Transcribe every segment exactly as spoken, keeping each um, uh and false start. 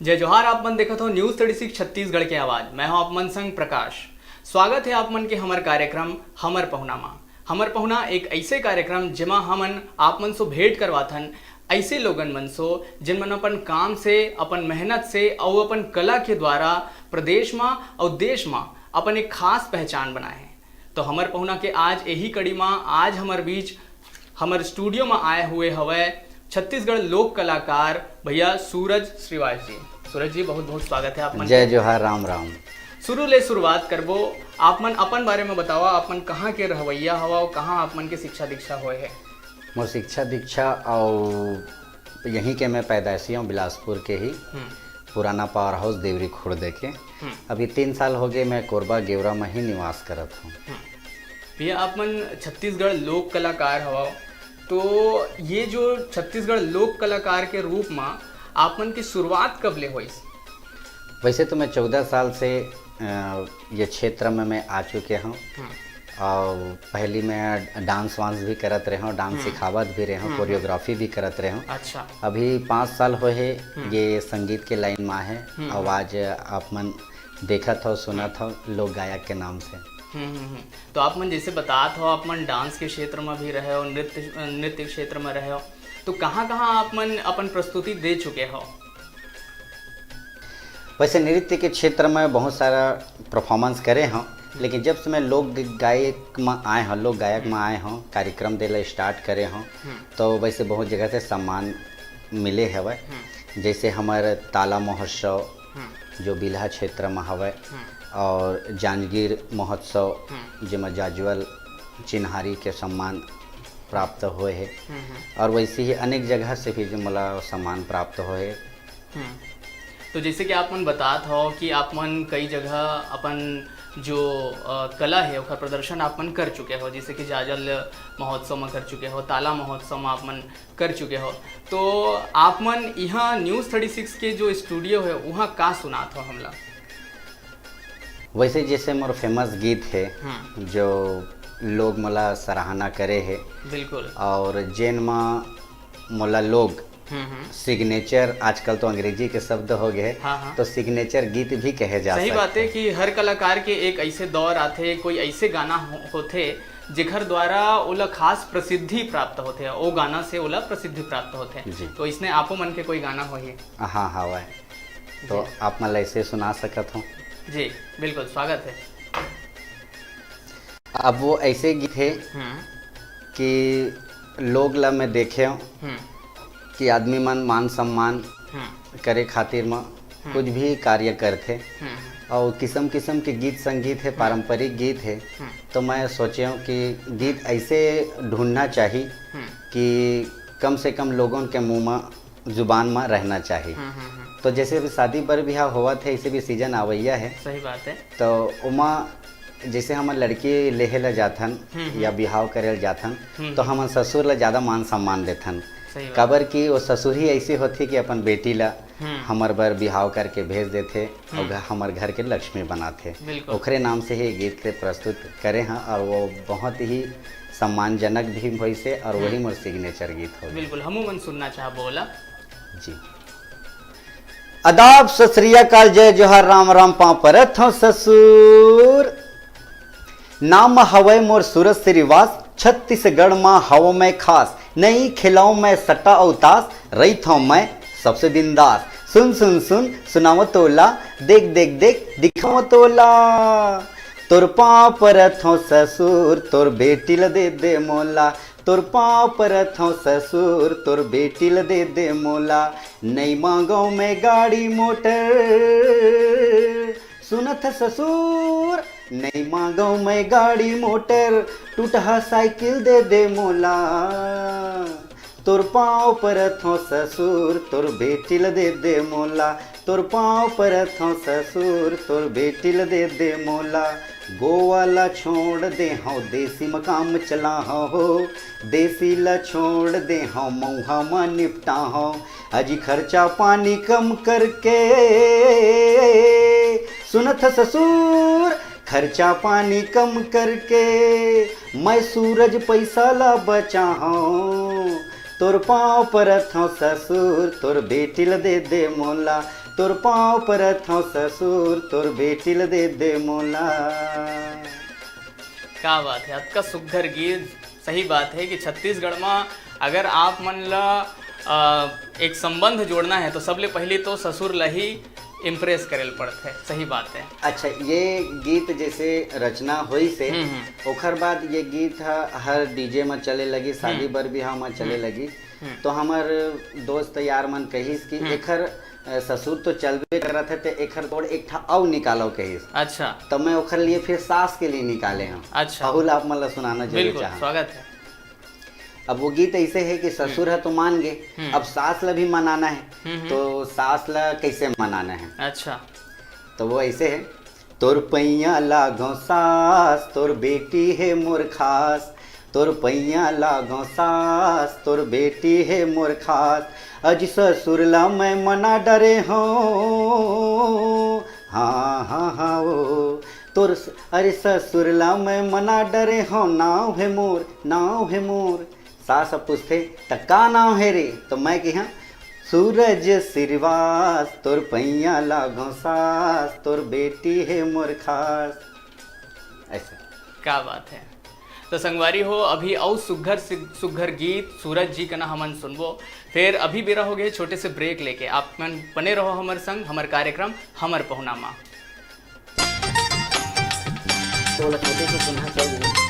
जय जोहार, आप मन देखत हो News Thirty Six छत्तीसगढ़ के आवाज। मैं हूं आप मन संग प्रकाश। स्वागत है आप मन के हमर कार्यक्रम हमर पहुना मा। हमर पहुना एक ऐसे कार्यक्रम, जेमा हमन आप मन सो भेंट करवाथन ऐसे लोगन मन सो, जिन मन अपन काम से, अपन मेहनत से अउ अपन कला के द्वारा प्रदेश मा अउ देश मा अपन एक खास पहचान बनाए हैं। तो हमर पहुना के आज यही कड़ी मा आज हमर बीच, हमर स्टूडियो मा आए हुए हवय छत्तीसगढ़ लोक कलाकार भैया सूरज श्रीवास जी। सूरज जी, बहुत बहुत स्वागत है आप मन जय के। जोहार, राम राम। शुरू ले शुरुआत करबो, आप मन अपन बारे में बतावा, आप मन कहाँ के रहवैया हवा, कहाँ आप मन के शिक्षा दीक्षा होए है? मोर शिक्षा दीक्षा अउ यहीं के मैं पैदाइशी हूँ, बिलासपुर के ही, हम्म। पुराना पावर हाउस देवरी खुर्द के। हम्म। अभी तीन साल हो गए मैं कोरबा गेवरा में ही निवास करत हूँ। हम्म। भैया, आप मन छत्तीसगढ़ लोक कलाकार हवा, तो ये जो छत्तीसगढ़ लोक कलाकार के रूप में आप मन की शुरुआत कब ले होइस? वैसे तो मैं चौदह साल से, अ, ये क्षेत्र में मैं आ चुके हूँ। हम्म। और पहली मैं डांस वांस भी करत रहे हूँ, डांस हम्म। सिखावत भी रहे हूँ, हम्म। कोरियोग्राफी भी करत रहे हूँ। अच्छा। अभी पाँच साल होए हे हम्म। ये संगीत के लाइन में आहे। हम्म। आवाज आप मन देखत हो, सुनत हो, लोक गायक के नाम से। हम्म, हम्म, हम्म। तो आप मन जैसे बतात हो, आप मन डांस के क्षेत्र में भी रहे हो, नृत्य, नृत्य क्षेत्र में रहे हो, तो कहाँ-कहाँ आप मन अपन प्रस्तुति दे चुके हो? वैसे नृत्य के क्षेत्र में बहुत सारा परफॉर्मेंस करे हूँ, लेकिन जब से मैं लोक गायक में आए हूँ, लोक गायक में आए हूँ, कार्यक्रम देला स्टार्ट करे हूँ, हम्म। तो वैसे बहुत जगह से सम्मान मिले हवय। हम्म। जैसे हमर ताला महोत्सव, हम्म। जो बिल्हा क्षेत्र में हवय, हम्म। और जांजगीर महोत्सव, हम्म। जेमा जाजवल चिन्हारी के सम्मान प्राप्त होए हे, हम्म, हम्म। और वैसे ही अनेक जगह से भी जो मोला सम्मान प्राप्त होए हे। हम्म। तो जैसे कि आप मन बतात हो कि आप मन कई जगह अपन जो, अ, कला है, ओकर प्रदर्शन आप मन कर चुके हो, जैसे कि जाजल महोत्सव में कर चुके हो, ताला महोत्सव में आप मन कर चुके हो, तो आप मन यहाँ न्यूज़ थर्टी सिक्स के जो स्टूडियो है, वहाँ का सुनात हो हमला? वैसे जैसे मोर फेमस गीत है, हम्म। जो लोग मोला सराहना करे है, बिल्कुल। और जेन मा मोला लोग हम्म, हम्म। सिग्नेचर, आजकल तो अंग्रेजी के शब्द हो गए, हाँ, हाँ। तो सिग्नेचर गीत भी कहे जा सही सकते बात है हैं। कि हर कलाकार के एक ऐसे दौर आथे, कोई ऐसे गाना हो-, होथे, जेकर द्वारा ओला खास प्रसिद्धि प्राप्त होथे, ओ गाना से ओला प्रसिद्धि प्राप्त होथे। जी। तो इसने आपो मन के कोई गाना होही? हाँ, हवय। तो जी। आप मन ला ऐसे सुना सकत हो। जी, बिल्कुल, स्वागत है। अब वो ऐसे गीत है हम्म। कि लोग ला मैं देखे हूँ हम्म। कि आदमी मन मान सम्मान हम्म। करे खातिर म हम्म। कुछ भी कार्य करथे हम्म। और किसम किसम के गीत संगीत है, हम्म। पारंपरिक गीत है, हम्म। तो मैं सोचे हूँ कि गीत ऐसे ढूंढना चाहिए हम्म। कि कम से कम लोगों के मुंह में, जुबान में रहना चाहिए। हम्म, हम्म, हम्म। तो जैसे अभी शादी बर बिहाव होवत है, इसे भी सीजन आवैया है। सही बात है। तो ओमा जैसे हमन लड़की लेहे ला जाथन हम्म, हम्म। या बिहाव करे ला जाथन, हम्म, तो हम्म। हमन ससुर ला ज्यादा मान सम्मान देथन। सही बात। काबर कि वो ससुर ही ऐसे होथे कि अपन बेटी ला हम्म। हमर बर बिहाव करके भेज देथे और हम्म। घ-, हमर घर के लक्ष्मी बनाथे। बिल्कुल। ओखरे नाम से ही गीत के प्रस्तुत करे हैं और वो बहुत ही सम्मानजनक भी होइसे और हम्म। वही मोर सिग्नेचर गीत हो। बिल्कुल, हमू मन सुनना चाहबो ओला। जी। आदाब, सत श्री अकाल, जय जोहार, राम राम, पाँव परत हौं ससुर। नाम हवय मोर सूरज श्रीवास, छत्तीसगढ़ मा हवं मैं खास। नइ खेलौं मैं सट्टा अउ तास, रहिथौं मैं सबसे बिंदास। सुन, सुन, सुन, सुनावं तोला, देख, देख, देख, दिखावं तोला। तोर पाँव परत हौं ससुर, तोर बेटी ल दे दे मोला। तोर पाँव परत हौं ससुर, तोर बेटी ल दे दे मोला। नइ मांगौं मैं गाड़ी मोटर, सुनत ससुर, नइ मांगौं मैं गाड़ी मोटर, टूटहा साइकिल दे दे मोला। तोर पाँव परत हौं ससुर, तोर बेटी ल दे दे मोला। तोर पाँव परत हौं ससुर, तोर बेटी ल दे दे मोला। गोवा ल छोड़ दे हौं, देसी म काम चलाहौं हो। देसी ल छोड़ दे हौं, मउहा म निपटाहौं। अजी खर्चा पानी कम करके, सुनत ससुर, खर्चा पानी कम करके, मैं सूरज पैसा ला बचाहौं। तोर पाँव परत हौं ससुर, तोर बेटी ल दे दे मोला। तोर पाँव परत हव ससुर, तोर बेटी ल दे दे मोला। क्या बात है, अतका सुघर गीत। सही बात है कि छत्तीसगढ़ में अगर आप मन ला, अ, एक संबंध जोड़ना है तो सबले पहले तो ससुर ला ही इम्प्रेस करे ल पड़थे। सही बात है। अच्छा, ये गीत जैसे रचना होइस हे, हम्म, हम्म। ओखर बाद ये गीत ह हर डीजे म चले लगी, शादी हम्म। बर बिहाव म चले हम्म। लगी। हम्म। तो हमर दोस्त यार मन कहिस कि हम्म। एखर, अ, ससुर तो चलबे करत हे, ते एखर तोड़ एक ठा अउ निकालो कहिस। अच्छा। तो मैं ओखर लिए फिर सास के लिए निकाले हूँ। अच्छा। अहू ला आप मन ला सुनाना जरूर बिल्कुल, चाहूँ। स्वागत है। अब वो गीत ऐसे है कि ससुर हम्म। है तो मान गए, हम्म। अब सास ला भी मनाना है, हम्म, हम्म। तो सास ला कैसे मनाना है? अच्छा। तो वो ऐसे है, तोर पैया लागो सास, तोर बेटी है मोर खास, तोर पैया लागो सास, तोर बेटी है मोर खास, अज ससुर ला मैं मना डरे हूँ। हाँ, हाँ, हाँ, ओ, तोर स-, अरे ससुर ला मैं मना डरे हूँ, नाव है मोर, नाव है मोर। सास अब पूछथे, "त का नाव हे रे?" तो मैं किहा, "सूरज श्रीवास, तोर पैया लागो सास, तोर बेटी हे मोर खास।" ऐसे। क्या बात है। तो संगवारी हो, अभी अउ सुघर सि-, सुघर गीत सूरज जी कना हमन सुनबो। फिर अभी बेरा हो गए छोटे से ब्रेक लेके, आप मन बने रहो हमर संग, हमर कार्यक्रम हमर पहुना मा। तो ओला छोटे से सुनहा चल देना।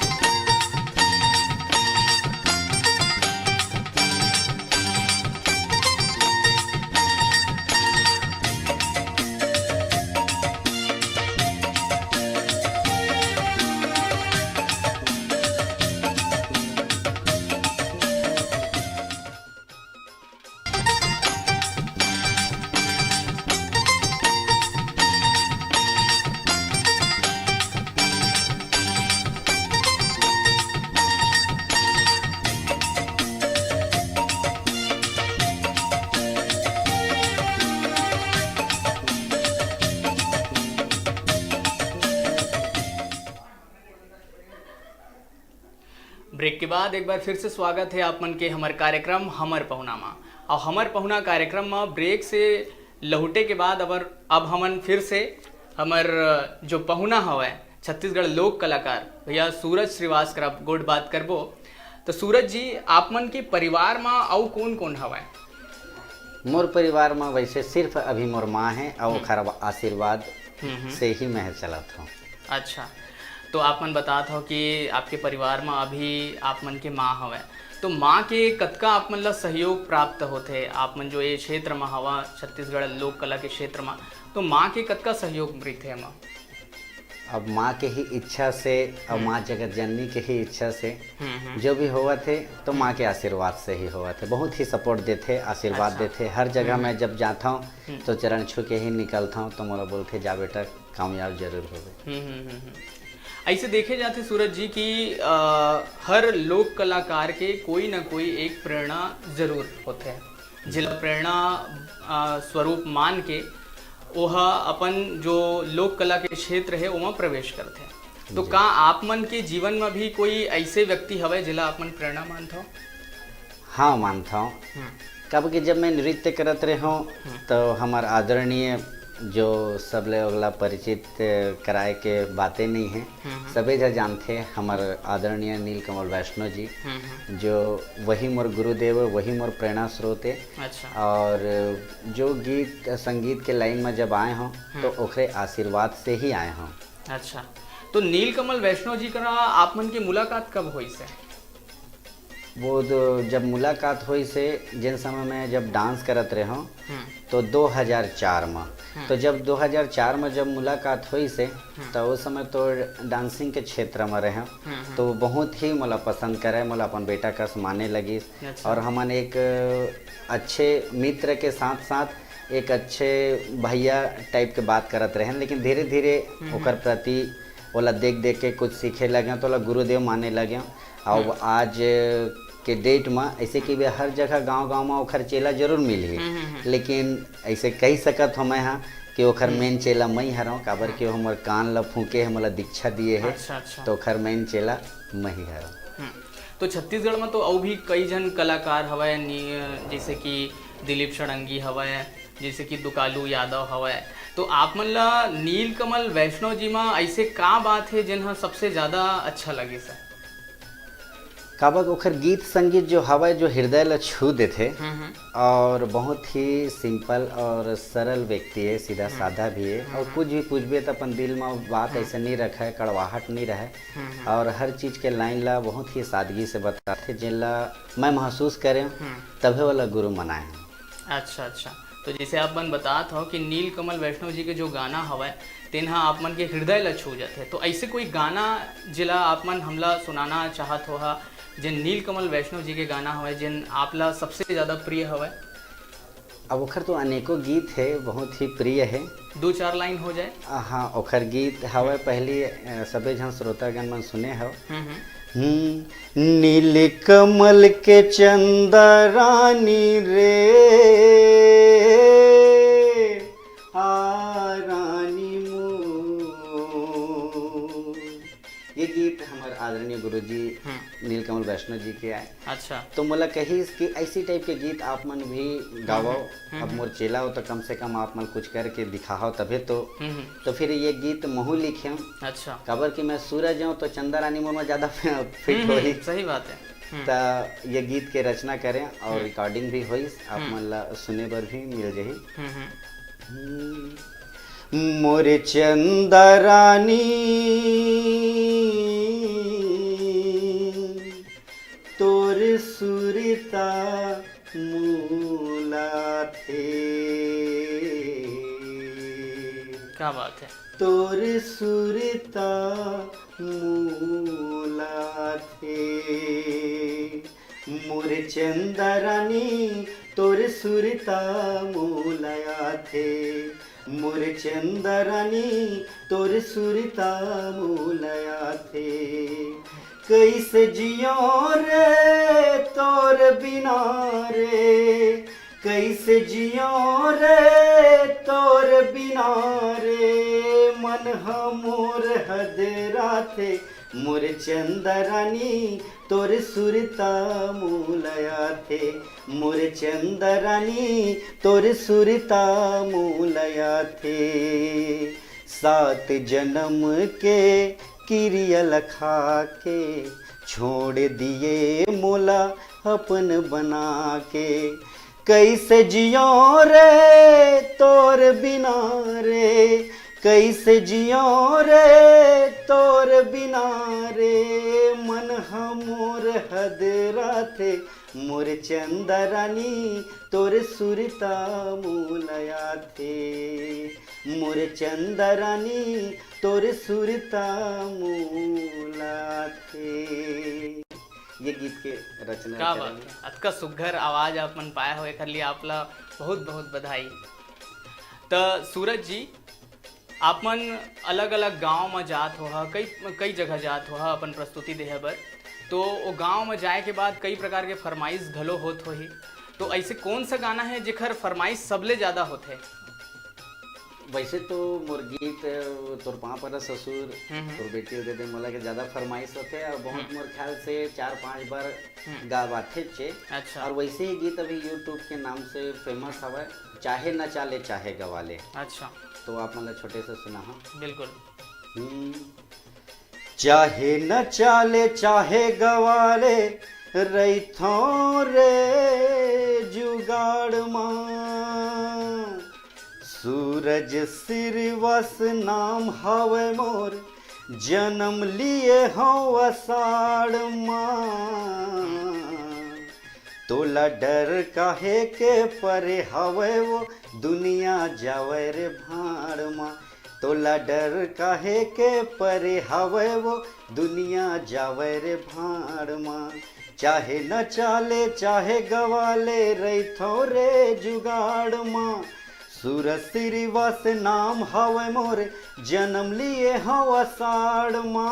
ब्रेक के बाद एक बार फिर से स्वागत है आप मन के हमर कार्यक्रम हमर पहुना मा। और हमर पहुना कार्यक्रम मा ब्रेक से लहुटे के बाद अब, अब हमन फिर से हमर जो पहुना हवय छत्तीसगढ़ लोक कलाकार भैया सूरज श्रीवास करा गोठ बात करबो। तो सूरज जी, आप मन के परिवार मा अउ कौन कौन हवय? मोर परिवार मा वैसे सिर्फ अभी मोर माँ है और हम्म। ओखर आशीर्वाद हम्म, हम्म। से ही मैं चलत हूँ। अच्छा, तो आप मन बतात हो कि आपके परिवार मा अभी आप मन के माँ हवय, तो माँ के कतका आप मन ला सहयोग प्राप्त होथे? आप मन जो ये क्षेत्र मा हवा, छत्तीसगढ़ लोक कला के क्षेत्र मा, तो माँ के कतका सहयोग मिलथे एमा? अब माँ के ही इच्छा से और हम्म। माँ जगत जननी के ही इच्छा से हम्म, हम्म। जो भी होवत हे, तो हम्म। माँ के आशीर्वाद से ही होवत हे। बहुत ही सपोर्ट देथे, आशीर्वाद अच्छा। देथे। हर जगह हम्म। मैं जब जाता हूँ, हम्म। तो चरण छू के ही निकलता हूँ, तो मोला बोलथे, "जा बेटा, कामयाब जरूर होबे।" हम्म, हम्म, हम्म, हम्म। ऐसे देखे जाथे सूरज जी कि, अ, हर लोक कलाकार के कोई ना कोई एक प्रेरणा जरूर होथे, जेला प्रेरणा, अ, स्वरूप मान के ओहा अपन जो लोक कला के क्षेत्र हे, ओमा प्रवेश करथे। तो जी। का आप मन के जीवन में भी कोई ऐसे व्यक्ति हवय, जेला आप मन प्रेरणा मानथव? हाँ, मानथव। हम्म। काबर कि जब मैं नृत्य करत रहे हूँ, हम्म। तो हमार आदरणीय जो सबले ओला परिचित कराए के बातें नहीं है, हम्म, हम्म। सबे झन जानथे, हमार आदरणीय नीलकमल वैष्णव जी, हम्म, हम्म। जो वही मोर गुरुदेव है, वही मोर प्रेरणा स्रोत है। अच्छा। और जो गीत संगीत के लाइन में जब आए हों, तो हम्म। ओकरे आशीर्वाद से ही आए हों। अच्छा, तो नीलकमल वैष्णव जी करा आप मन के मुलाकात कब होइस हे? वो तो जब मुलाकात होइस हे, जिन समय मैं जब डांस करत रहे हों, हम्म। तो दो हज़ार चार में। हम्म। तो जब दो हज़ार चार में जब मुलाकात होइस हे, हम्म। तो उस समय तो डांसिंग के क्षेत्र में रहे हों। हम्म, हम्म। तो बहुत ही मोला पसंद करे, मोला अपन बेटा कस माने लगिस। अच्छा। और हमन एक अच्छे मित्र के साथ-साथ एक अच्छे भैया टाइप के बात करत रहेन, लेकिन धीरे-धीरे हम्म, ओकर हम्म। प्रति ओला देख-देख के कुछ सीखे लगे, तो ओला गुरुदेव माने लगे। और हम्म। आज के डेट में ऐसे कि हम्म। वे हर जगह गांव-गांव में ओखर चेला जरूर मिलही, हम्म, हम्म, हम्म। लेकिन ऐसे कही सकत हो मैं हा कि ओखर हम्म। मेन चेला मई हरव, काबर हम्म। कि वो हमर कान ला फूके हे, मोला दीक्षा दिए हे, अच्छा, अच्छा। तो ओखर मेन चेला मई हरव। हम्म। तो छत्तीसगढ़ में तो अउ भी कई झन कलाकार हवय, नि-, जैसे कि दिलीप षडंगी हवय, जैसे कि दुकालू यादव हवय, तो आप मन ला नीलकमल वैष्णव जी मा ऐसे का बात है जेन ह सबसे ज्यादा अच्छा लगे सर? काबर ओखर गीत संगीत जो हवय, जो हृदय ला छू देथे। हम्म, हम्म। और बहुत ही सिंपल और सरल व्यक्ति है, सीधा हम्म। साधा भी है। हम्म, और हम्म। कुछ भी पूछबे त अपन दिल में बात हम्म। ऐसे नहीं रखे, कड़वाहट नहीं रहे। हम्म, हम्म। और हर चीज के लाइन ला बहुत ही सादगी से बताथे, जेन ला मैं महसूस करे हूँ, हम्म। तभे वाला गुरु मनाए हूँ। अच्छा, अच्छा। तो जैसे आप मन बतात हो कि नीलकमल वैष्णव जी के जो गाना हवय, तेन ह आप मन के हृदय ला छू जाथे, तो ऐसे कोई गाना जेला आप मन हमला सुनाना चाहत हो हा, जेन नीलकमल वैष्णव जी के गाना हवय, जेन आप ला सबसे ज्यादा प्रिय हवय? अब ओखर तो अनेकों गीत है, बहुत ही प्रिय है। दो चार लाइन हो जाए। आ, हाँ, ओखर गीत हवय, पहली, अ, सबे झन श्रोतागण मन सुने हव। हम्म, हम्म। हम्म, नील कमल के चंदा रानी रे, आ रानी मोर। ये गीत हमर आदरणीय गुरुजी हम्म। नीलकमल वैष्णव जी के आए। अच्छा। तो मोला कहिस कि ऐसी टाइप के गीत आप मन भी गावव। हम्म, हम्म, अब हम्म। मोर चेला हो तो कम से कम आप मन कुछ करके दिखाओ तभे तो। हम्म, हम्म। तो फिर ये गीत महू लिखे। अच्छा। काबर कि मैं सूरज हूँ तो चंदा रानी मोर में ज्यादा फिट हम्म, होही। हम्म, सही बात है। हम्म। त ये गीत के रचना करें और हम्म। रिकॉर्डिंग भी होइस, आप हम्म। मन ला सुने बर भी मिल जाही। हम्म, हम्म। हम्म। मोर चंदा रानी तोर सुरता मोला थे। क्या बात है। तोर सुरता मोला थे। मोर चंदा रानी तोर सुरता मोला आथे। मोर चंदा रानी तोर सुरता मोला आथे। कैसे जियो रे तोर बिना रे, कैसे जियो रे तोर बिना रे, मन ह मोर हदराथे। मोर चंदा रानी तोर सुरता मोला आथे। मोर चंदा रानी तोर सुरता मोला आथे। सात जन्म के किरिया ल खा के छोड़ दिए मोला अपन बना के। कैसे जियो रे तोर बिना रे, कैसे जियो रे तोर बिना रे, मन ह मोर हदराथे। मोर चंदा रानी तोर सुरता मोला आथे। मोर चंदा रानी तोर सुरता मोला आथे। ये गीत के रचना का करेन। बात है, अतका सुघर आवाज आप मन पाए हो, एकर लिए आप ला बहुत बहुत बधाई। त सूरज जी, आप मन अलग-अलग गांव म जात हो हा, कई, कई जगह जात हो हा अपन प्रस्तुति देहे बर, तो वो गांव म जाए के बाद कई प्रकार के फरमाइश घलो होत होही, तो ऐसे कौन सा गाना है जेकर फरमाइश सबले ज्यादा होथे? वैसे तो मोर गीत, अ, तोर पाँव परा ससुर, हम्म, हम्म। तोर बेटी ल दे दे मोला के ज्यादा फरमाइश होथे और बहुत हम्म। मोर ख्याल से चार पांच बार हम्म। गावाथे चे। अच्छा। और वैसे ही गीत अभी YouTube के नाम से फेमस हवय, चाहे न चाले चाहे गवाले। अच्छा। तो आप मन ला छोटे से सुना हा। बिल्कुल। हम्म। चाहे न चाले चाहे गवाले, रहिथों रे जुगाड़ मा। सूरज श्रीवास नाम हवय मोर, जन्म लिए हव अषाढ़ मा। तोला डर काहे के परे हवय वो, दुनिया जावय रे भाड़ मा। तोला डर काहे के परे हवय वो, दुनिया जावय रे भाड़ मा। चाहे न चाले चाहे गवाले, रहिथों रे जुगाड़ मा। सूरज श्रीवास नाम हवय मोर, जन्म लिए हव अषाढ़ मा।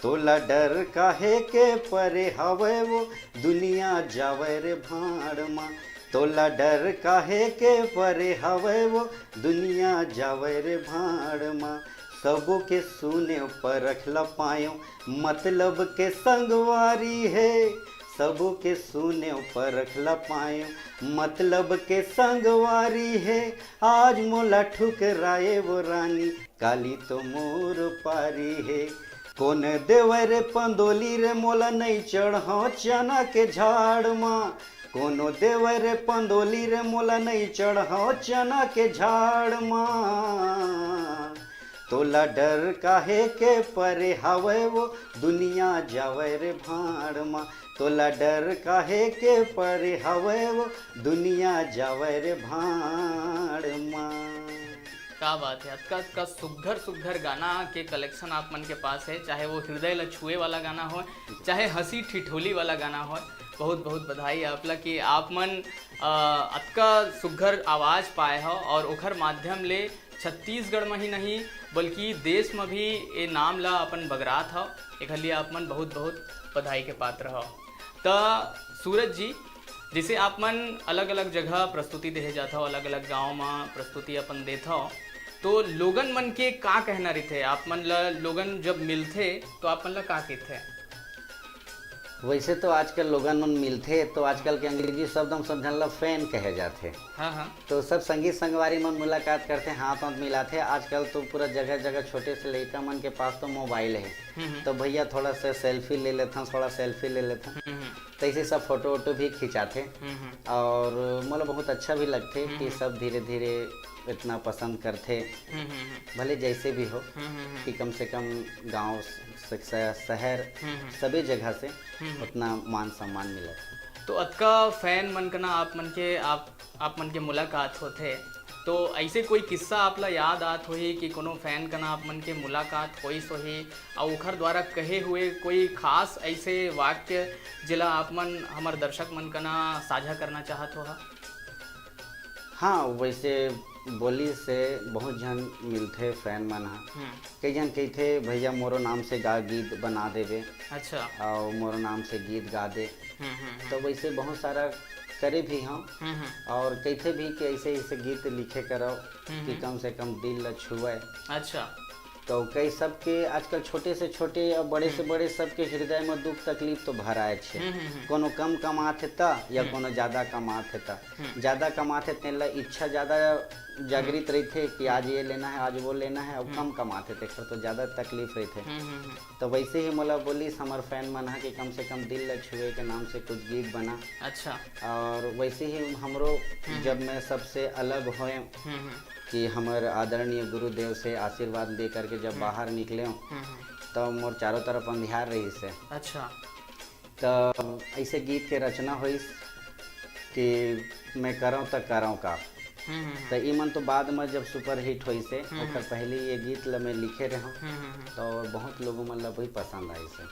तोला डर काहे के परे हवय वो, दुनिया जावय रे भाड़ मा। तोला डर काहे के परे हवय वो, दुनिया जावय रे भाड़ मा। सबो के सुनेव परख ल पाएव, मतलब के संगवारी हे। सबो के सुनेव परख ल पाएव, मतलब के संगवारी हे। आज मोला ठुकराए वो रानी, काली तो मोर पारी हे। कोन देवय रे पंदोली रे, मोला नइ चढ़ाव चना के झाड़ मा। कोनो देवय रे पंदोली रे, मोला नइ चढ़ाव चना के झाड़ मा। तोला डर काहे के परे हवय वो, दुनिया जावय रे भाड़ मा। तोला डर काहे के परे हवय वो, दुनिया जावय रे भाड़ मा। का बात है, अतका अतका सुघर सुघर गाना के कलेक्शन आप मन के पास है, चाहे वो हृदय ला छुए वाला गाना हो, चाहे हंसी ठिठोली वाला गाना हो। बहुत बहुत बधाई आप ला कि आप मन अ, अतका सुघर आवाज पाए हो और ओखर माध्यम ले छत्तीसगढ़ में ही नहीं बल्कि देश में भी ए नाम ला अपन बगरात हो। एखर लिए आप मन बहुत बहुत बधाई के पात्र हो। त सूरज जी, जैसे आप मन अलग-अलग जगह प्रस्तुति देहे जात हो, अलग-अलग गांव म प्रस्तुति अपन देत हो, तो लोगन मन के का कहना रहिथे? आप मन ल लोगन जब मिलथे, तो आप मन ल का कहिथे? वैसे तो आजकल लोगन मन मिलथे, तो आजकल के अंग्रेजी शब्द हम सब झन ल फैन कहे जाथे। हाँ, हाँ। तो सब संगी संगवारी मन मुलाकात करथे, हाथ वाथ मिलाथे। आजकल तो पूरा जगह-जगह छोटे से लइका मन के पास तो मोबाइल हे। हम्म, हम्म। तो भैया थोड़ा सा सेल्फी ले लेथन, थोड़ा सेल्फी ले लेथन। हम्म, हम्म। तइसे सब फोटो वोटो भी खिंचाथे। हम्म, हम्म। और मोला बहुत अच्छा भी लगथे हम्म, कि हम्म। सब धीरे-धीरे इतना पसंद करथे। हम्म, हम्म, हम्म। भले जैसे भी हो, हम्म, हम्म, हम्म। कि कम से कम गाँव, स-, स-, शहर, हम्म, हम्म। सभी जगह से हम्म, हम्म। उतना मान सम्मान मिलत हे। तो अतका फैन मन कना आप मन के, आप, आप मन के मुलाकात होथे, तो ऐसे कोई किस्सा आप ला याद आत होही कि कोनो फैन कना आप मन के मुलाकात होइस होही, अउ ओखर द्वारा कहे हुए कोई खास ऐसे वाक्य जेला आप मन हमर दर्शक मन कना साझा करना चाहत हो हा? हाँ, वैसे बोली से बहुत झन मिलथे फैन मन ह। हम्म। कई झन कहिथे, "भैया मोरो नाम से गा गीत बना देबे।" अच्छा। अउ मोरो नाम से गीत गा दे। हम्म, हम्म, हम्म। तो वैसे बहुत सारा करे भी हम। हम्म, हम्म। और कहिथे भी कि ऐसे, ऐसे गीत लिखे करव हम्म, कि हम्म। कम से कम दिल ल छुए। अच्छा। तो कई सबके आजकल छोटे से छोटे और बड़े से हम्म। बड़े सबके हृदय में दुख तकलीफ तो भराए छे। हम्म, हम्म, हम्म। कोनो कम कमात हे त या हम्म। कोनो ज्यादा कमात हे त। हम्म। ज्यादा कमात हे तेन ला इच्छा ज्यादा जागृत हम्म। रहिथे कि आज ये लेना है, आज वो लेना है, और हम्म। कम कमात हे तेखर तो ज्यादा तकलीफ रहिथे। हम्म, हम्म, हम्म। तो वैसे ही मोला बोलिस हमर फैन मन ह कि कम से कम दिल ला छुए के नाम से कुछ गीत बना। अच्छा। और वैसे ही हमरो हम्म। जब मैं सबसे अलग होए हम्म, हम्म। कि हमर आदरणीय गुरुदेव से आशीर्वाद लेकर के जब हम्म। बाहर निकले हूँ, हम्म, हम्म। तब मोर चारों तरफ अंधियार रहिस हे। अच्छा। तो ऐसे गीत के रचना होइस कि मैं करौं त करौं का। हम्म, हम्म, हम्म। तो ई मन तो बाद में जब सुपरहिट होइस हे, हम्म, ओकर हम्म। पहले ये गीत ल मैं लिखे रहूँ, हम्म, हम्म, हम्म। तो बहुत लोगों मन ला भी पसंद आइस हे।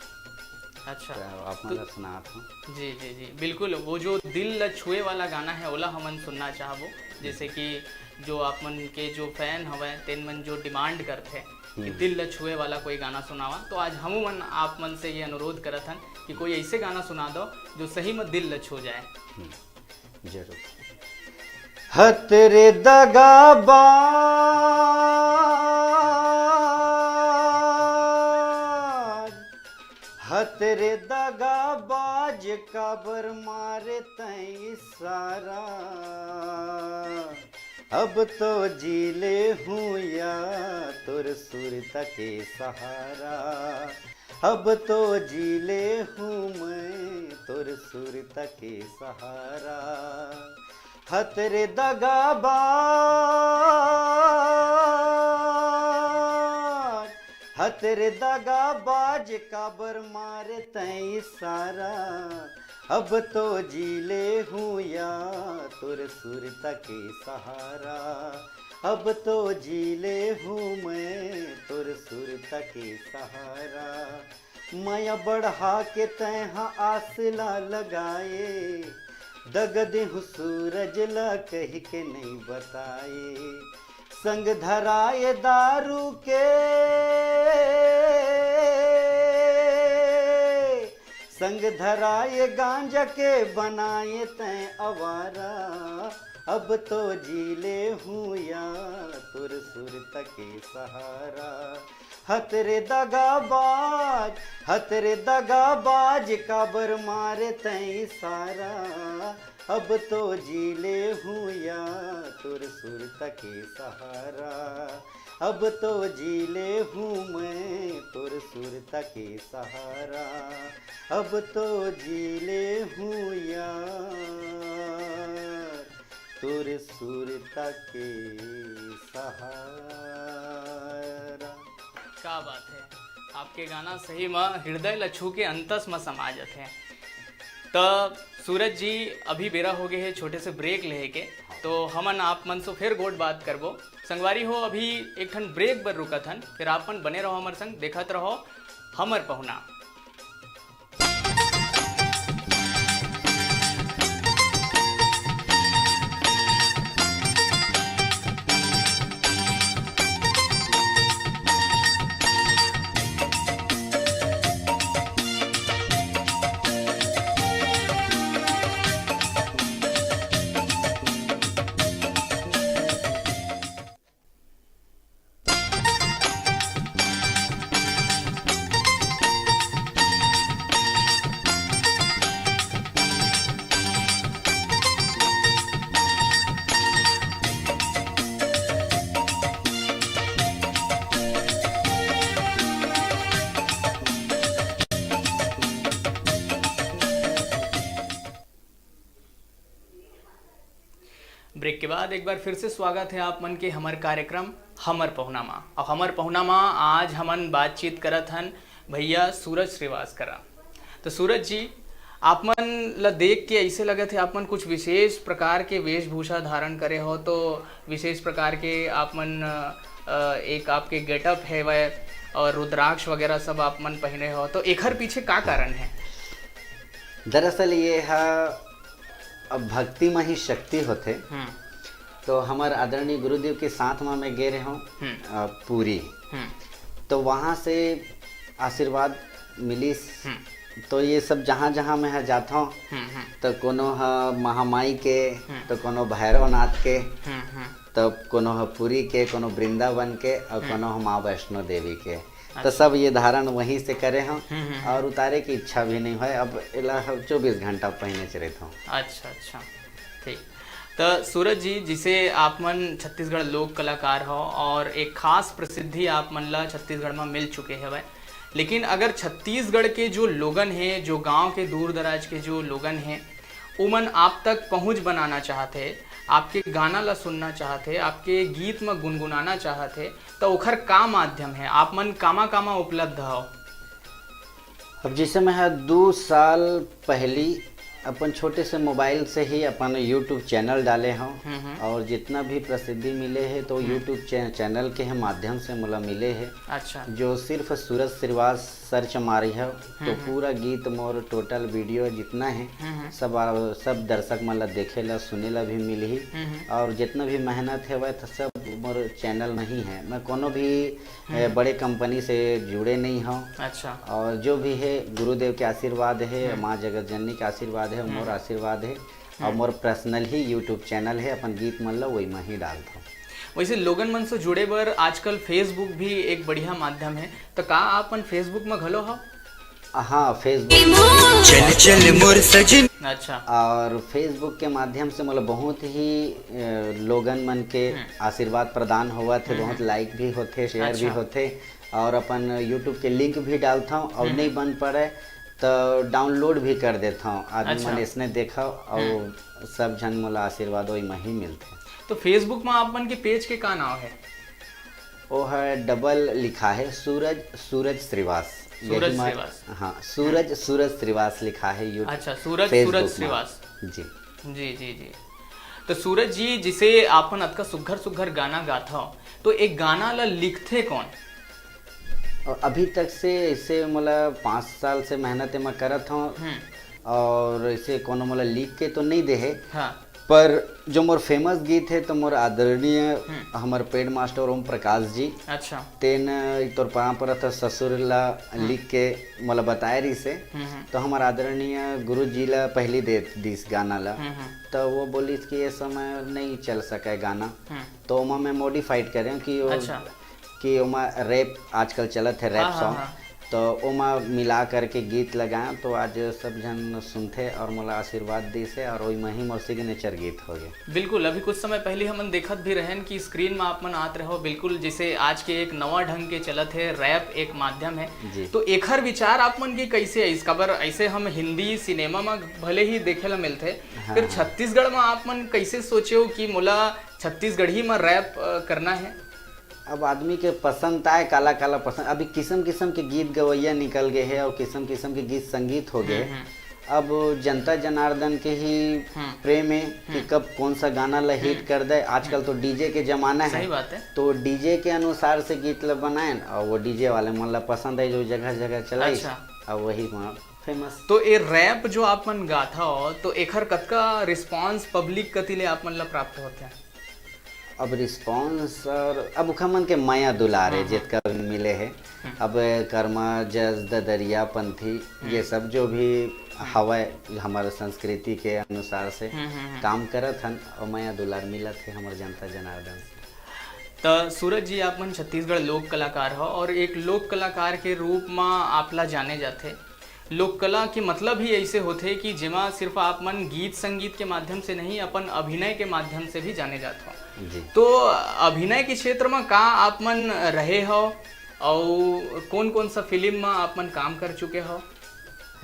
अच्छा। तो आप मन तो ला सुनात हूँ। जी, जी, जी, बिल्कुल। वो जो दिल ल छुए वाला गाना है, ओला हमन सुनना चाहबो। जैसे कि जो आप मन के जो फैन हवय, तेन मन जो डिमांड करथे कि हम्म। दिल ल छुए वाला कोई गाना सुनावा, तो आज हमू मन आप मन से ये अनुरोध करत हन कि कोई ऐसे गाना सुना दो जो सही में दिल ल छू जाए। हम्म, जरूर। हत रे दगाबाज, हत रे दगाबाज, काबर मारे तैं इशारा? अब तो जी ले हूँ या तोर सुरता के सहारा। अब तो जी ले हूँ मैं तोर सुरता के सहारा। हत रे दगाबाज, हत रे दगाबाज, काबर मारे तैं इशारा? अब तो जी ले हूँ या तोर सुरता के सहारा। अब तो जी ले हूँ मैं तोर सुरता के सहारा। मया बढ़ा के तैं ह आस ला लगाए, दग देहूँ सूरज ला कहि के नइ बताए। संग धराए दारू के, संग धराए गांजा के, बनाए तैं आवारा। अब तो जी ले हूँ यार तोर सुरता के सहारा। हत रे दगाबाज, हत रे दगाबाज, काबर मारे तैं सारा। अब तो जी ले हूँ यार तोर सुरता के सहारा। अब तो जी ले हूँ मैं तोर सुरता के सहारा। अब तो जी ले हूँ यार तोर सुरता के सहारा। का बात है, आपके गाना सही म हृदय ल छू के अंतस म समा जथे। त सूरज जी, अभी बेरा हो गए है छोटे से ब्रेक लेहे के, तो हमन आप मन से फिर गोठ बात करबो। संगवारी हो, अभी एक ठन ब्रेक बर रुकत हन, फिर आप मन बने रहो हमर संग, देखत रहो हमर पहुना। ब्रेक के बाद एक बार फिर से स्वागत है आप मन के हमर कार्यक्रम हमर पहुना मा। और हमर पहुना मा आज हमन बातचीत करत हन भैया सूरज श्रीवास करा। तो सूरज जी, आप मन ला देख के ऐसे लगत है आप मन कुछ विशेष प्रकार के वेशभूषा धारण करे हो, तो विशेष प्रकार के आप मन, अ, एक आपके गेटअप है वह, और रुद्राक्ष वगैरह सब आप मन पहने हो, तो एखर पीछे का कारण है? दरअसल ये ह अब भक्ति में ही शक्ति होथे। हम्म। तो हमर आदरणीय गुरुदेव के साथ में मैं गे रहे हूँ, हम्म। अ, पूरी। हम्म। तो वहाँ से आशीर्वाद मिलिस। हम्म। तो ये सब जहाँ जहाँ मैं ह जात हूँ, हम्म, हम्म। तो कोनो ह महामाई के, हम्म। तो कोनो भैरवनाथ के, हम्म, हम्म। तो कोनो ह पुरी के, कोनो वृंदावन के, और हम्म। कोनो ह माँ वैष्णो देवी के। तो अच्छा। सब ये धारण वहीं से करे हूँ। हम्म, हम्म, हम्म। और उतारे की इच्छा भी नहीं है, अब एला हम चौबीस घंटा पहिने च रहता हूँ। अच्छा, अच्छा, ठीक। तो सूरज जी, जिसे आप मन छत्तीसगढ़ लोक कलाकार हो और एक खास प्रसिद्धि आप मन ला छत्तीसगढ़ में मिल चुके हवय, लेकिन अगर छत्तीसगढ़ के जो लोगन हे, जो गांव के दूर दराज के जो लोगन हे, उमन आप तक पहुंच बनाना चाहत हे, आपके गाना ला सुनना चाहत हे, आपके गीत में गुनगुनाना चाहत हे, तो ओखर का माध्यम हे? आप मन कामा कामा उपलब्ध हव? अब जैसे मैं ह दू साल पहली अपन छोटे से मोबाइल से ही अपन YouTube चैनल डाले हूँ, हम्म, हम्म। और जितना भी प्रसिद्धि मिले है तो हम्म। YouTube चै-, चैनल के ही माध्यम से मोला मिले है। अच्छा। जो सिर्फ सूरज श्रीवास सर्च मारी है तो हम्म, हम्म। पूरा गीत मोर टोटल वीडियो जितना है हम्म, हम्म। सब आ, सब दर्शक मन ला देखे ला सुने ला भी मिलही। हम्म, हम्म। और जितना भी मेहनत है वह तो सब मोर चैनल में ही है। मैं कोनो भी हम्म। ए, बड़े कंपनी से जुड़े नहीं हूँ। अच्छा। और जो भी है गुरुदेव के आशीर्वाद है, हम्म। माँ जगत जननी के आशीर्वाद है, हम्म। मोर आशीर्वाद है। और हम्म। मोर पर्सनल ही YouTube चैनल है, अपन गीत मन ला वही में ही डालता हूँ। वैसे लोगन मन से जुड़े बर आजकल Facebook भी एक बढ़िया माध्यम है, तो का आप अपन Facebook में घलो हो? हाँ, Facebook। चल चल मोर सजन। अच्छा। और Facebook के माध्यम से मतलब बहुत ही, अ, लोगन मन के हम्म। आशीर्वाद प्रदान होवत हे, हम्म, बहुत हम्म। लाइक भी होथे, शेयर भी अच्छा। होथे और अपन YouTube के लिंक भी डालथंव और हम्म। नहीं बन पड़े तो डाउनलोड भी कर देथंव। आदमी अच्छा। मन इसने देखव और हम्म। सब झन मोला आशीर्वाद ओई म ही मिलथे। तो Facebook म आप मन के पेज के का नाव हे? ओ ह डबल लिखा है, सूरज, सूरज श्रीवास। सूरज यही मार-, श्रीवास। हाँ, सूरज, हम्म। सूरज श्रीवास लिखा है YouTube, अच्छा, सूरज, Facebook सूरज में। श्रीवास। जी। जी, जी, जी। तो सूरज जी, जिसे आपन अतका सुघर सुघर गाना गाथव, तो एक गाना ला लिखथे कौन? और अभी तक से इसे मोला पाँच साल से मेहनत एमा करत हूँ हम्म। और इसे कोनो मोला लिख के तो नहीं दे है। हाँ। पर जो मोर फेमस गीत हे, तो मोर आदरणीय हम्म। हमर पेड मास्टर ओम प्रकाश जी, अच्छा। तेन तोर पाँव परत हँव ससुर ला हम्म। लिख के मोला बताए रहिस हे। हम्म, हम्म। तो हमर आदरणीय गुरु जी ला पहली दे दिस गाना ला। हम्म, हम्म। तो वो बोलिस कि ये समय नहीं चल सके गाना। हम्म। तो ओमा मैं मॉडिफाइड करे हँव कि वो अच्छा। कि ओमा रैप आजकल चलत हे, रैप हाँ, हाँ, सॉन्ग, हाँ। तो ओमा मिला करके गीत लगाएँव, तो आज सब झन सुनथे और मोला आशीर्वाद दिस हे और ओही म ही मोर सिग्नेचर गीत हो गे। बिल्कुल, अभी कुछ समय पहले हमन देखत भी रहेन कि स्क्रीन म आप मन आत रहो, बिल्कुल जैसे आज के एक नवा ढंग के चलत हे, रैप एक माध्यम हे। जी। तो एखर विचार आप मन के कैसे आइस? काबर ऐसे हम हिंदी सिनेमा म भले ही देखे ला मिलथे, हाँ, फिर हाँ। छत्तीसगढ़ म आप मन कैसे सोचे हो कि मोला छत्तीसगढ़ी म रैप, अ, करना हे? अब आदमी के पसंद आए, काला काला पसंद। अभी किसम किसम के गीत गवैया निकल गए हे और किसम किसम के गीत संगीत हो गए। हम्म, हम्म। अब जनता जनार्दन के ही हम्म। प्रेम हे कि हम्म। कब कौन सा गाना ला हिट हम्म। कर दे। आजकल हम्म। तो डीजे के जमाना हे, सही बात हे। तो डीजे के अनुसार से गीत ला बनाएन और वो डीजे वाले मन ला पसंद आए, जो जगह जगह चलाइस, अच्छा। और वही वहाँ फेमस। तो ये रैप जो आप मन गाथा हो, तो एखर कतका रिस्पॉन्स पब्लिक कति ले आप मन ला प्राप्त होथे? अब रिस्पॉन्स और अब ओखर मन के मया दुलार हे, हम्म, हम्म। जेतका भी मिले हे। हम्म। अब कर्मा, जस, ददरिया, पंथी, हम्म। ये सब जो भी हम्म। हवय, हमर संस्कृति के अनुसार से हम्म, हम्म, हम्म। काम करत हन और मया दुलार मिलत हे हमर जनता जनार्दन से। त सूरज जी, आप मन छत्तीसगढ़ लोक कलाकार हो और एक लोक कलाकार के रूप म आप ला जाने जाथे। लोक कला के मतलब ही ऐसे होथे कि जेमा सिर्फ आप मन गीत संगीत के माध्यम से नहीं, अपन अभिनय के माध्यम से भी जाने जात हो। जी। तो अभिनय के क्षेत्र म का आप मन रहे हो, अउ कौन कौन सा फिल्म म आप मन काम कर चुके हो?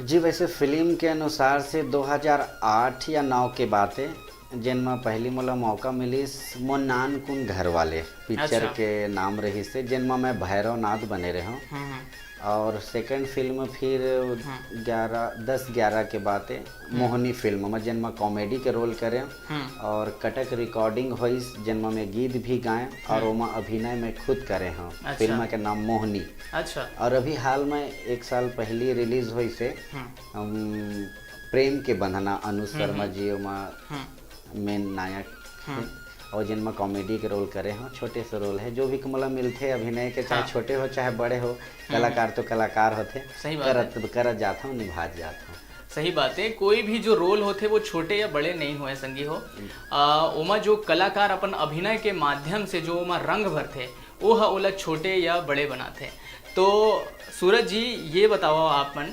जी, वैसे फिल्म के अनुसार से दो हज़ार आठ या नौ के बात हे, जेन म पहली मोला मौका मिलिस मोर नानकुन घर वाले पिक्चर अच्छा। के नाम रहिस हे, जेन म मैं भैरवनाथ बने रहेंव। हम्म, हम्म। और सेकंड फिल्म फिर हम्म। ग्यारह, दस ग्यारह के बात हे, हम्म। मोहनी फिल्म म, जेन म कॉमेडी के रोल करेंव। हम्म। और कटक रिकॉर्डिंग होइस, जेन म मैं गीत भी गाएंव और हम्म। ओमा अभिनय मैं खुद करे हंव। अच्छा। फिल्म के नाम मोहनी। अच्छा। और अभी हाल में एक साल पहली रिलीज होइस हे, हम्म। हम, प्रेम के बंधना, अनुज हम्म, शर्मा हम्म। जी ओमा हम्म। मेन नायक हम्म। हे। और जेन म कॉमेडी के रोल करे हंव, छोटे से रोल हे, जो भी मोला मिलथे अभिनय के, चाहे हाँ। छोटे हो चाहे बड़े हो, हम्म। कलाकार तो कलाकार होथे, सही बात हे। करत, करत जात हंव, निभात जात हंव। सही बात हे, कोई भी जो रोल होथे वो छोटे या बड़े नहीं होय संगी हो। हम्म। आ, ओमा जो कलाकार अपन अभिनय के माध्यम से जो ओमा रंग भरथे, वो ह ओला छोटे या बड़े बनाथे। तो सूरज जी, ये बताओ आप मन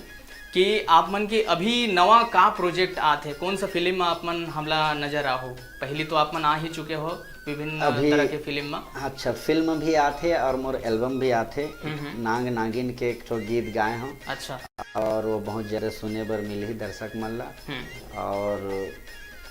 कि आप मन के अभी नवा का प्रोजेक्ट आत हे, कौन सा फिल्म म आप मन हमला नजर आहो? पहली तो आप मन आ ही चुके हो विभिन्न अभी तरह के फिल्म म। अच्छा, फिल्म भी आत हे और मोर एल्बम भी आत हे। हम्म, हम्म। नांग नागिन के एक ठो गीत गाए हंव। अच्छा। और वो बहुत ज्यादा सुने बर मिलही दर्शक मन ला। हम्म। और,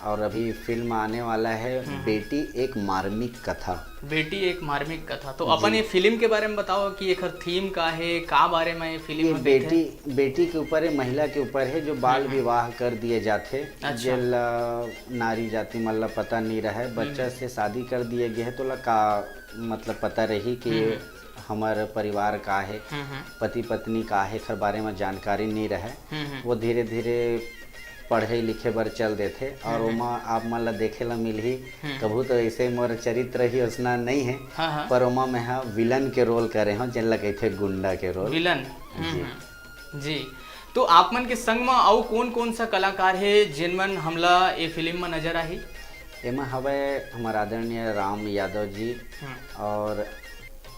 और अभी फिल्म आने वाला है हम्म। बेटी एक मार्मिक कथा। बेटी एक मार्मिक कथा। तो अपन जी। ये फिल्म के बारे में बताओ कि एखर थीम का हे, का बारे में ये फिल्म ये ह कहिथे? बेटी, बेटी के ऊपर है, महिला के ऊपर है, जो बाल हम्म, हम्म। विवाह कर दिए जाथे, अच्छा। जेला नारी जाति मन ला पता नहीं रहे, बच्चा हम्म। से शादी कर दिए गए है, तो ला का मतलब पता रही कि हम्म। हमर परिवार का हे, हम्म, हम्म। पति पत्नी का हे, एखर बारे में जानकारी नहीं रहे। हम्म, हम्म। वो धीरे-धीरे पढ़े लिखे बर चल देथे और हम्म, हम्म। ओमा आप मन ला देखे ला मिलही। हम्म। कभू तो ऐसे मोर चरित्र ही उसना नहीं है, हाँ, हाँ। पर ओमा मैं हा विलन के रोल करे हूँ, जेन ला कहिथे गुंडा के रोल। विलन। हम्म, जी। हम्म। जी। तो आप मन के संग म अउ कौन-कौन सा कलाकार हे, जेन मन हमला ए फिल्म म नजर आही? एमा हवय हमर आदरणीय राम यादव जी हम्म। और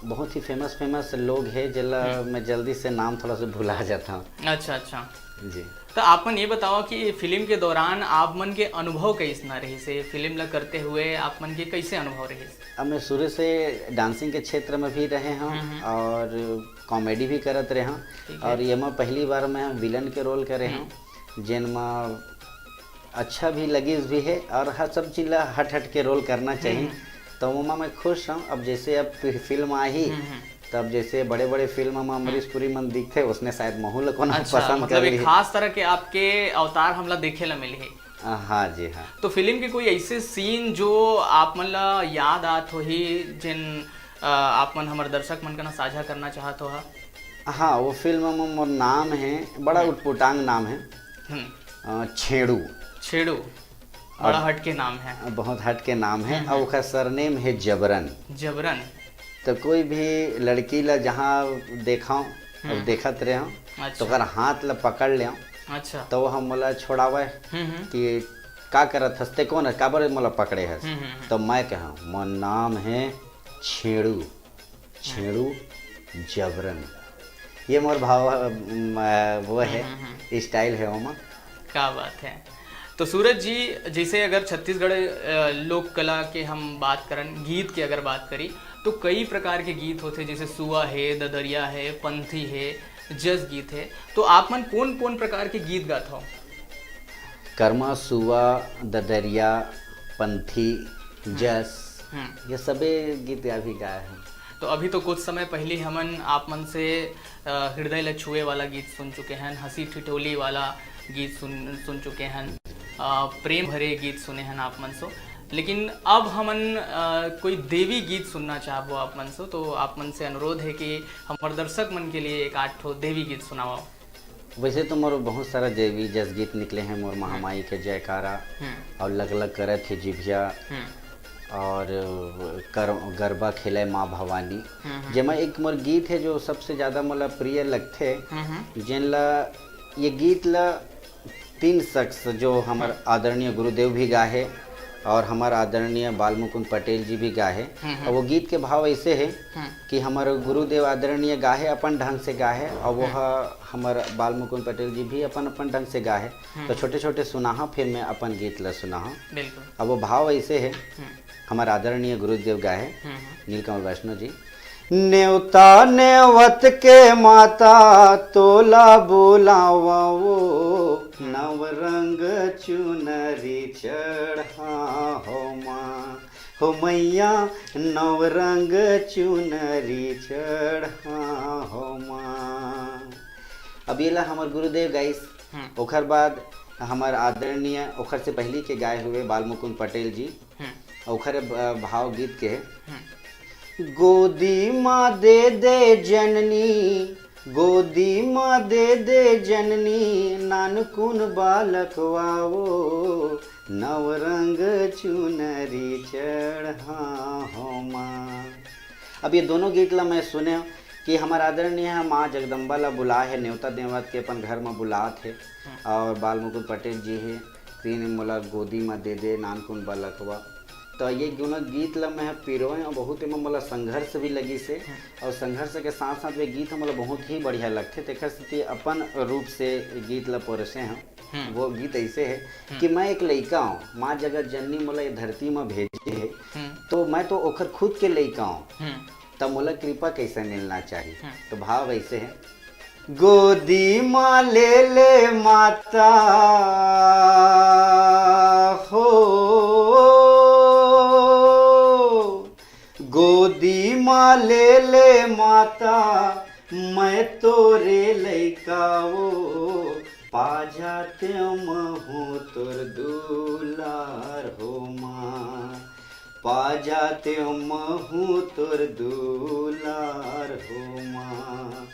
बहुत ही फेमस, फेमस लोग हे, जेला हम्म। मैं जल्दी से नाम थोड़ा सा भुला जाता हूँ। अच्छा, अच्छा। जी। तो आप मन ये बताओ कि ये फिल्म के दौरान आप मन के अनुभव कैसना रहिस हे? फिल्म ला करते हुए आप मन के कैसे अनुभव रहिस? अब मैं शुरू से डांसिंग के क्षेत्र में भी रहे हूँ हम्म, हम्म। और कॉमेडी भी करत रहे हूँ ठीक है। और ये मैं पहली बार मैं विलन के रोल करे हम्म। हूँ, जेन म अच्छा भी लगिस भी है और हर सब चीज ला हट हट के रोल करना चाहिए। हम्म। तो ओमा मैं खुश हूँ। अब जैसे अब फि-, फिल्म आही, हम्म, हम्म। तब जैसे बड़े-बड़े फिल्म म अमरीश हम्म। पुरी मन दिखथे, उसने शायद महू ल कोनो अच्छा, पसंद मतलब कर एक ली। खास तरह के आपके अवतार हमला देखे ला मिलही। आ, हाँ जी, हाँ। तो फिल्म के कोई ऐसे सीन जो आप मन ला याद आत होही, जिन, अ, आप मन हमर दर्शक मन कना साझा करना चाहत हो हा? हाँ, वो फिल्म म मोर नाम है, बड़ा हम्म। उटपुटांग नाम है। हम्म। अ, छेड़ू। छेड़ू। बड़ा हट के नाम है। बहुत हट के नाम है। और ओकर सरनेम है जबरन। जबरन। तो कोई भी लड़की ला जहाँ देखाओ, अब देखत रहे, अच्छा। तो ओकर हाथ ला पकड़ ले, अच्छा। तो वो हम मोला छोड़ावे कि का करत हस ते, कौन है, काबर मोला पकड़े हस? तो मैं कहा, मोर नाम है छेड़ू, छेड़ू जबरन। ये मोर भाव, म, वो है, स्टाइल है ओमा। क्या बात है। तो सूरज जी, जैसे अगर छत्तीसगढ़, अ, लोक कला के हम बात करन, गीत के अगर बात करी, तो कई प्रकार के गीत होथे, जैसे सुआ है, ददरिया है, पंथी है, जस गीत है। तो आप मन कौन कौन प्रकार के गीत गात हो? कर्मा, सुआ, ददरिया, पंथी, जस, ये सबे गीत अभी गाए हैं। तो अभी तो कुछ समय पहले हमन आप मन से, अ, हृदय ल छुए वाला गीत सुन चुके हैं, हंसी ठिठोली वाला गीत सुन सुन चुके हैं, अ, प्रेम भरे गीत सुने हैं आप मन से। लेकिन अब हमन, अ, कोई देवी गीत सुनना चाहबो आप मन से, तो आप मन से अनुरोध है कि हमर दर्शक मन के लिए एक आठ ठो देवी गीत सुनाओ। वैसे तो मोर बहुत सारा देवी जस गीत निकले हैं, मोर महामाई के जयकारा, और लग लग करत हे जिभिया, और कर, गरबा खेले माँ भवानी, जेमा एक मोर गीत है जो सबसे ज्यादा मोला प्रिय लगथे, जेन ला, ये गीत ला तीन शख्स जो हमर आदरणीय गुरुदेव भी गा है और हमर आदरणीय बाल मुकुंद पटेल जी भी गा है। और वो गीत के भाव ऐसे है कि हमर गुरुदेव आदरणीय गा है, अपन ढंग से गा है, और वो ह-, हमर बाल मुकुंद पटेल जी भी अपन अपन ढंग से गा है। तो छोटे छोटे सुनाहा, फिर मैं अपन गीत ला सुनाहा। बिल्कुल। अब वो भाव ऐसे है, हमर आदरणीय गुरुदेव गा है, नीलकमल वैष्णव जी। नेवता नेवत के माता तोला बोलावा वो, नव रंग चुनरी चढ़ा हो माँ, हो मैया नव रंग चुनरी चढ़ा हो माँ। अब ये ला हमर गुरुदेव गाइस, ओखर बाद हमर आदरणीय, ओखर से पहली के गाए हुए बाल मुकुंद पटेल जी, ओखर ब-, भाव गीत के है। गोदी मा दे दे जननी, गोदी मा दे दे जननी, नानकुन बालकवा वो, नव रंग चुनरी चढ़ा हो माँ। अब ये दोनों गीत ला मैं सुने कि हमर आदरणीय माँ जगदम्बा ला बुलाए है, नेवता देवत के अपन घर में बुलात है, और बाल मुकुंद पटेल जी है, तीन मोला गोदी में दे दे नानकुन बालकवा। तो ये दोनों गीत ला मैं पिरोए और बहुत एमा मोला संघर्ष भी लगी से, और संघर्ष के साथ साथ वे गीत ह मोला बहुत ही बढ़िया लगथे, तेकर सेती अपन रूप से गीत ला परोसे हैं। वो गीत ऐसे है कि मैं एक लइका हूँ, माँ जगत जननी मोला ये धरती में भेजे है, तो मैं तो ओखर खुद के लइका हूँ, तब मोला कृपा कैसे मिलना चाहिए? तो भाव ऐसे है, गोदी मा ले ले माता हो, गोदी मा ले ले माता, मैं तोरे लइका वो, पा जाते महूँ तोर दुलार हो माँ, पा जाते महूँ तोर दुलार हो माँ।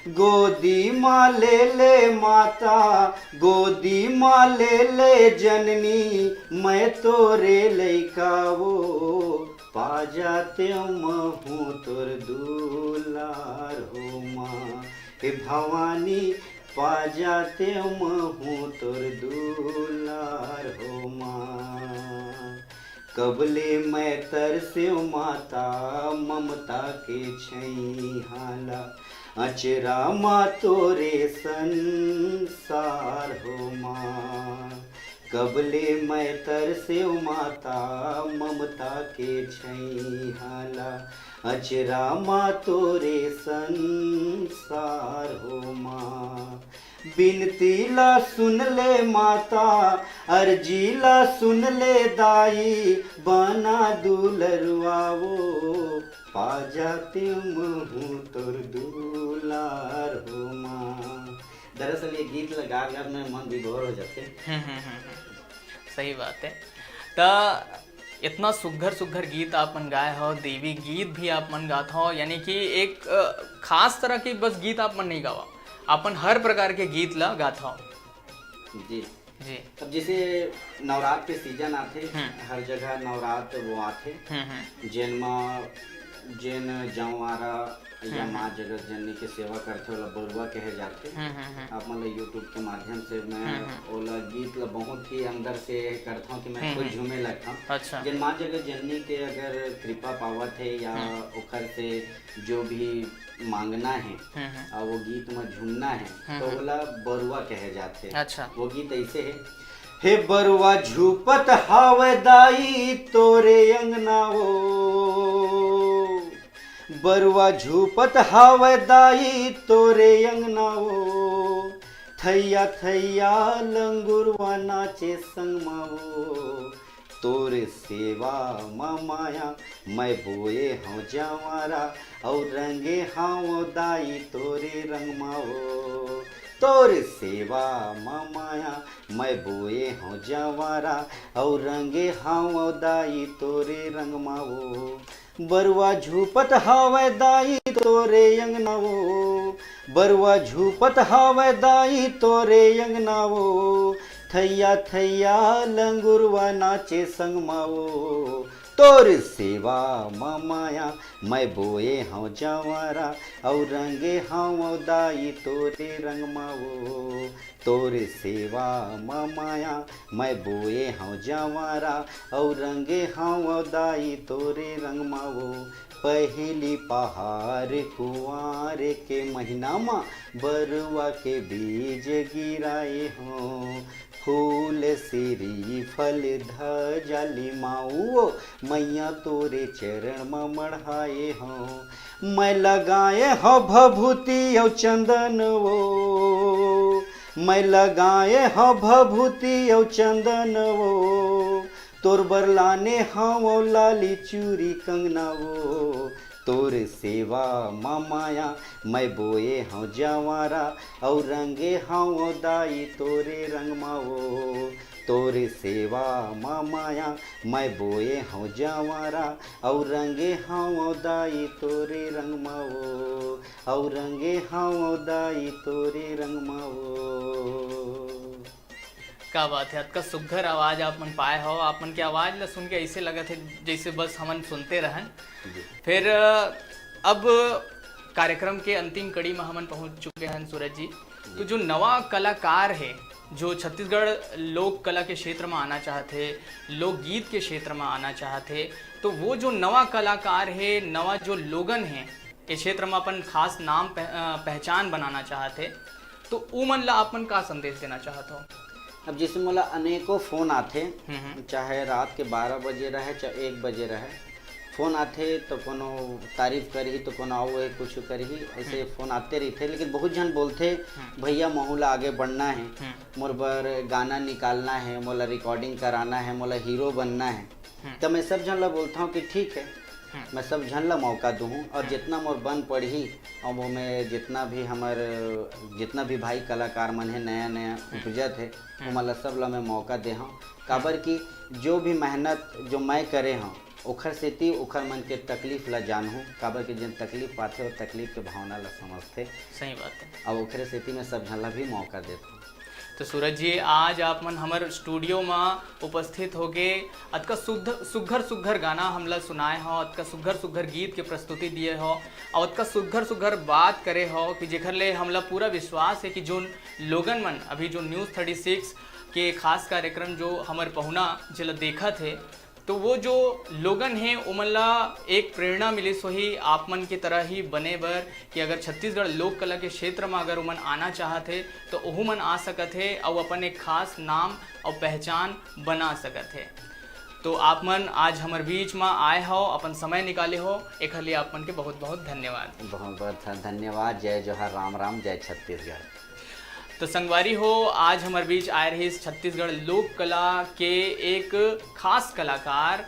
गोदी मा ले ले माता, गोदी मा ले ले जननी, मैं तोरे लइका वो, पा जाते महूँ तोर दुलार हो माँ। हे भवानी, पा जाते महूँ तोर दुलार हो माँ। कबले मैं तरसेव माता, ममता के छैहा ला, अचरा मा तोरे संसार हो माँ। कबले मैं तरसेव माता, ममता के छैहा ला, अचरा मा तोरे संसार हो माँ। बिनती ला सुन ले माता, अर्जी ला सुन ले दाई, बना दुलरवा वो, पा जाते महूँ तोर दुलार हो माँ। दरअसल ये गीत ला गा गा मैं मन विभोर हो जाते। हम्म, हम्म, हम्म, हम्म। सही बात है। त इतना सुघर सुघर गीत आप मन गाए हो, देवी गीत भी आप मन गात हो, यानी कि एक, अ, खास तरह के बस गीत आप मन नहीं गावा, आप मन हर प्रकार के गीत ला गात हो। जी। जी। अब जैसे नवरात्र के सीजन आथे, हम्म। हर जगह नवरात्र वो आथे, हम्म हम्म जेन म जेन जंवारा या हम्म। माँ जगत जननी के सेवा करथे, ओला बरुआ कहे जाथे। हम्म हम्म हम्म आप मन ला YouTube के माध्यम से मैं हम्म, हम्म। ओला गीत ला बहुत ही अंदर से करथौं कि मैं हम्म, खुद हम्म। झूमे लगथौं। अच्छा। जेन माँ जगत जननी के अगर कृपा पावत हे या हम्म। ओकर से जो भी मांगना हे हम्म हम्म और वो गीत में झूमना हे, हम्म, तो हम्म। ओला बरुआ कहे जाथे। अच्छा। वो गीत ऐसे हे, हे बरुआ झूपत हावय दाई तोरे अंगना वो, बरुआ झूपत हावय दाई तोरे अंगना वो, थैया थैया लंगुरवा नाचे संगमा वो, तोर सेवा म माया मैं बोए हौं जंवारा, अउ रंगे हौं दाई तोरे रंगमा वो, तोर सेवा म माया मैं बोए हौं जंवारा, अउ रंगे हौं दाई तोरे रंगमा वो। बरुआ झूपत हावय दाई तोरे अंगना वो, बरुआ झूपत हावय दाई तोरे अंगना वो, थैया थैया लंगुरवा नाचे संगमा वो, तोर सेवा म माया मैं बोए हौं जंवारा, अउ रंगे हौं दाई तोरे रंगमा वो, तोर सेवा म माया मैं बोए हौं जंवारा, अउ रंगे हौं दाई तोरे रंगमा वो। पहिली पहार कुंवार के महीना म बरुआ के बीज गिराए हौं, फूल सिरी फल ध्वजा लिमाऊ मैया तोरे चरण म मढ़ाए हौं। मैं लगाए हौं भभूति अउ चंदन वो, मैं लगाए हौं भभूति अउ चंदन वो, तोर बर लाने हौं लाली चूरी कंगना वो, तोर सेवा म माया मैं बोए हौं जंवारा, अउ रंगे हौं दाई तोरे रंगमा वो, तोर सेवा म माया मैं बोए हौं जंवारा, अउ रंगे हौं दाई तोरे रंगमा वो, अउ रंगे हौं दाई तोरे रंगमा वो। का बात है, अतका सुघर आवाज आप मन पाए हो। आप मन के आवाज ला सुन के ऐसे लगत है जैसे बस हमन सुनते रहन। जी। फिर अ, अब कार्यक्रम के अंतिम कड़ी में हमन पहुंच चुके हैं सूरज जी। तो जो नवा कलाकार है, जो छत्तीसगढ़ लोक कला के क्षेत्र में आना चाहत है, लोकगीत के क्षेत्र में आना चाहत है, तो वो जो नवा कलाकार है, नवा जो लोगन है, ये क्षेत्र में अपन खास नाम पह, अ, पहचान बनाना चाहत है, तो उमन ला आप मन का संदेश देना चाहत हो? अब जैसे मोला अनेकों फोन आथे, हम्म, हम्म। चाहे रात के बारह बजे रहे, चाहे एक बजे रहे, फोन आथे तो कोनो तारीफ करही, तो कोनो आओ है कुछ करही, ऐसे फोन आते रहिथे। लेकिन बहुत झन बोलथे, भैया महू ला आगे बढ़ना है, हम्म। मोर बर गाना निकालना है, मोला रिकॉर्डिंग कराना है, मोला हीरो बनना है। हम्म। तो मैं सब झन ला बोलता हूँ कि ठीक है, हम्म। मैं सब झन ला मौका दूँ और हम्म। जितना मोर बन पड़ही और वो मैं जितना भी हमर जितना भी भाई कलाकार मन है नया नया उपजत है, हम्म। ओमन ला सब ला मैं मौका दे हूँ। काबर कि जो भी मेहनत जो मैं करे हूँ, ओखर सेती ओखर मन के तकलीफ ला जानहूँ, काबर कि जेन तकलीफ पाथे, वो तकलीफ के भावना ला समझथे। सही बात है। अब ओखरे सेती मैं सब झन ला भी मौका देता हूँ। तो सूरज जी, आज आप मन हमर स्टूडियो में उपस्थित होके अतका शुद्ध, सुघर सुघर गाना हमला सुनाए हो, अतका सुघर सुघर गीत के प्रस्तुति दिए हो, और अतका सुघर सुघर बात करे हो कि जेकर ले हमला पूरा विश्वास है कि जोन लोगन मन अभी जो न्यूज़ थर्टी सिक्स के खास कार्यक्रम जो हमर पहुना जेला देखत है, तो वो जो लोगन हे, ओमन ला एक प्रेरणा मिलिस होही आप मन के तरह ही बने बर, कि अगर छत्तीसगढ़ लोक कला के क्षेत्र में अगर ओमन आना चाहत हे, तो ओहू मन आ सकत हे अउ अपन एक खास नाम अउ पहचान बना सकत हे। तो आप मन आज हमर बीच में आए हो, अपन समय निकाले हो, एखर लिए आप मन के बहुत बहुत धन्यवाद। बहुत बहुत धन्यवाद। जय जोहार, राम राम, जय छत्तीसगढ़। तो संगवारी हो, आज हमर बीच आए रहिस छत्तीसगढ़ लोक कला के एक खास कलाकार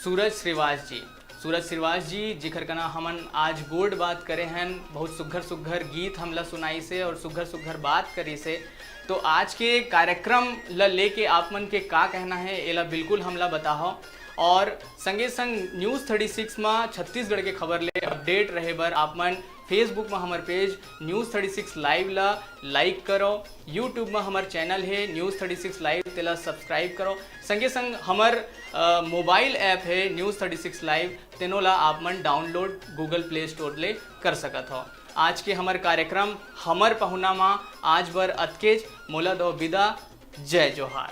सूरज श्रीवास जी। सूरज श्रीवास जी, जिखर कना हमन आज गोठ बात करे हन, बहुत सुघर सुघर गीत हमला सुनाइस हे और सुघर सुघर बात करिस हे। तो आज के कार्यक्रम ल लेके आप मन के का कहना हे, एला बिल्कुल हमला बताहो। और संगे संग न्यूज़ थर्टी सिक्स म छत्तीसगढ़ के खबर ले अपडेट रहे बर आप मन Facebook म हमर पेज News Thirty Six Live ला लाइक करो, YouTube म हमर चैनल हे News Thirty Six Live, तेला सब्सक्राइब करो। संगे संग हमर मोबाइल ऐप हे News Thirty Six Live, तेनो ला आप मन डाउनलोड Google Play Store ले कर सकत हो। आज के हमर कार्यक्रम हमर पहुना म आज बर अतकेच। मोला दो बिदा। जय जोहार।